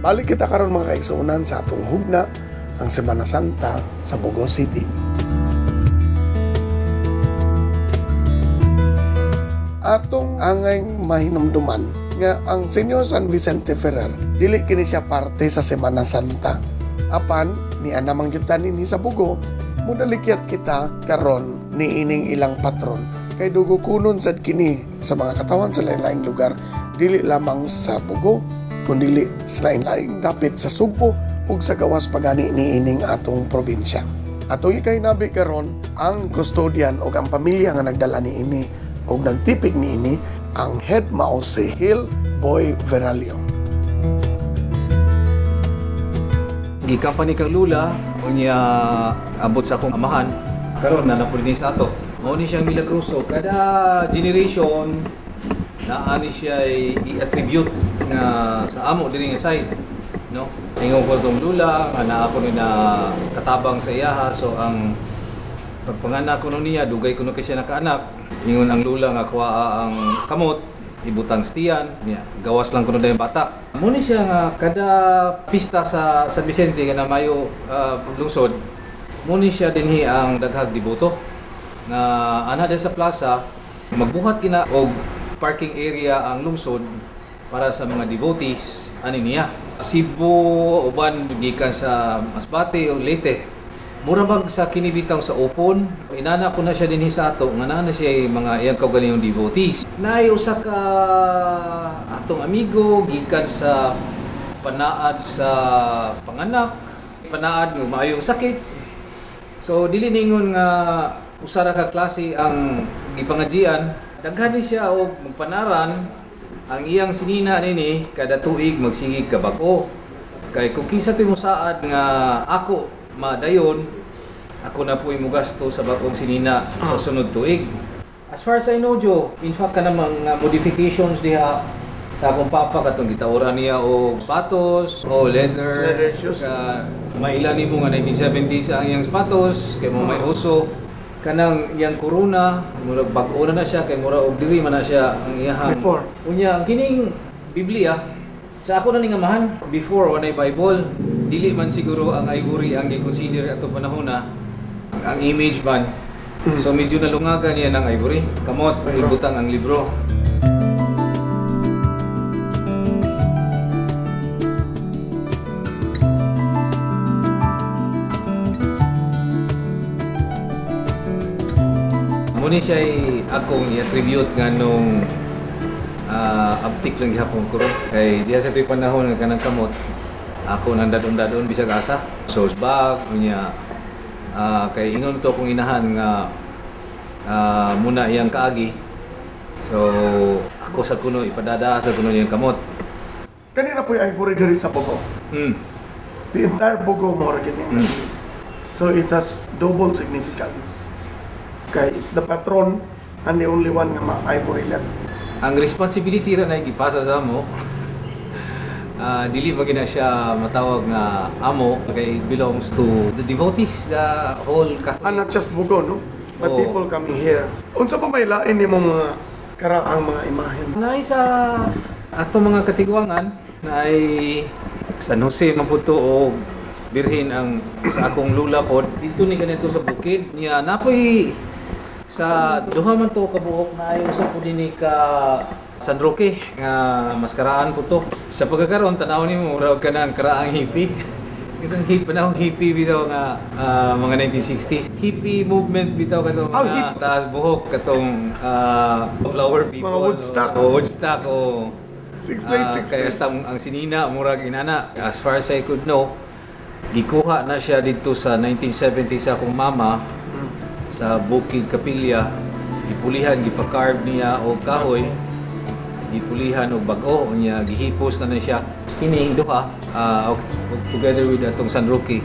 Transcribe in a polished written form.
Balik kita karon, mga kaigsuonan, sa atong hugna, ang Semana Santa sa Bogo City. Atong angay mahinumduman nga ang Senyor San Vicente Ferrer dili kini siya parte sa Semana Santa. Apan ni anamang gyud nini sa Bogo, mudalikyat kita karon ni ining ilang patron kay dugo kunon sad kini sa mga katawan sa lain-laing lugar, dili lamang sa Bogo kundi sa lain-laing dapit sa Sugbo ug sa gawas pagani ni ining atong probinsya. Atong ikahinabi karon ang custodian ug ang pamilya nga nagdala ni ini ug nagtipig ni ini, ang head mao si Hill Boy Veralio. Gikan pa ni kang lula, unya abot sa akong amahan, karon na napud ni sa ato. Mao ni siyang milagroso. Kada generation naa ni siya i-attribute nga sa amo diri nga side, no? Ingon ko tong lula nga naa ko ni na katabang sa iyaha, so ang pagpanganak ko niya, dugay ko no kay siya nakaanak. Ingon ang lula nga kuhaa ang kamot, ibutang stiyan, niya gawas lang kuno dayon bata. Mo ni siya nga kada pista sa San Vicente nga Mayo lungsod, mo ni siya dinhi ang daghag deboto nga ana din sa plaza, magbuhat kina og parking area ang lungsod para sa mga devotees ani niya. Cebu, uban gikan sa Masbate o Leyte. Mura bag sa kinibitaw sa Opon, inana ko na siya dinhi sa ato nga naa na siya mga iyang kaugalingong devotees. Naay usa ka atong amigo gikan sa panaad sa panganak, panaad nga maayong sakit. So dili ningon nga usa ra ka klase ang gipangajian, daghan ni siya og magpanaran ang iyang sinina nini kada tuig magsigig ka bag-o. Kay kung kinsa to'y mosaad nga ako madayon, ako na po'y mugasto sa bagong sinina sa sunod tuig. As far as I know, Joe, in fact, ka mga modifications diha sa akong papa, katong gitauran niya og sapatos o leather. Leather shoes. Ka, maila nimo nga 1970s ang iyang sapatos, kay mo may uso. Kanang iyang corona, murag bag-o na na siya, kay mura og diri man na siya ang iyahang. Before. Unya, ang kining Biblia, sa ako na ning amahan, before walay Bible, dili man siguro ang ivory ang gi-consider ato panahon na ang image man. So medyo nalungagan niya ng ivory. Kamot, ibutang ang libro. Muni siya ay akong i-attribute nga nung abtik lang gihapon ko ron. Kay diha sa tuwing panahon nga kanang kamot, ako nang dadon-dadon bisag asa. So bag unya kay ingon to akong inahan nga muna iyang kaagi. So ako sa kuno ipadada sa kuno iyang kamot. Kanina po'y ivory diri sa Bogo. The entire Bogo mo ra gini. So it has double significance. Kay it's the patron and the only one nga ma-ivory left. Ang responsibility ra na gipasa sa amo. Dili ba gina siya matawag nga amo kay it belongs to the devotees, the whole Catholic. And not just Bogo, no? But Oo. people coming here. Unsa pa may lain nimo mga karaang mga imahen? Naay sa atong mga katigwangan na ay San Jose man pud to og birhen ang sa akong lula pod dito ni ganito sa bukid niya napoy sa duha man to kabuok na ay usa pud dinhi ka San Roque nga maskaraan po to. Sa pagkakaroon tan-aw nimo mura og kanang karaang hippie. Katong hippie, panahong hippie bitaw nga mga 1960s. Hippie movement bitaw katong Oh, mga hippie. taas buhok katong flower people. Mga Woodstock. O, Woodstock o Six late sixties. Kaya hasta ang sinina murag inana. As far as I could know, gikuha na siya dito sa 1970 sa akong mama sa Bukid Kapilya. Gipulihan, gipa-carve niya og kahoy. Gipulihan og bag-o unya gihipos na na siya. Kini duha together with atong San Roque.